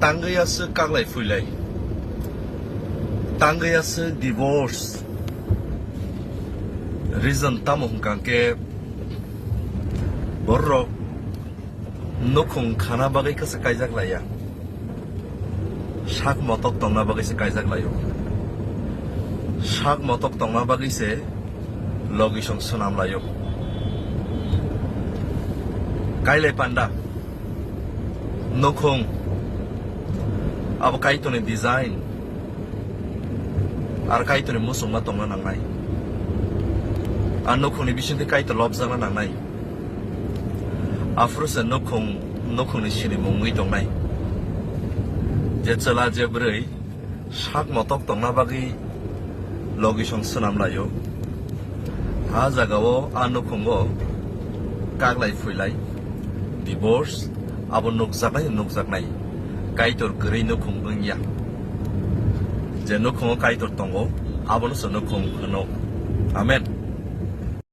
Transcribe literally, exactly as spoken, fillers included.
Tangwi aswk kaklai phuilai. Tangwi aswk divorce. Reason tamo hwnkha khe borok nukhung khana bagwi khe se kaijak laiya. Sak motok tongna bagwi se kaijak laio. Sak motok tongna bagwi se logisong swnam laio. Kailai panda. Nukhung. Abo Kaitorni design. Ar Kaitorni muchungma tongna nangnai. Ar nukhungni bisingtwi Kaitor lobjakna nangnai. Aphuru se nukhung, nukhungni sinimung wngwi tongnai. Je chwla je bwrwi sak motok tongna bagwi logisong swnam laio. A jagao a nukhungo kaklai phuilai, divorce, abo nukjaknai, nukjaknai. Kaitor kwrwi nukhung wngya. Je nukhungo Kaitor tongo, abono se nukhung hwno. Amen.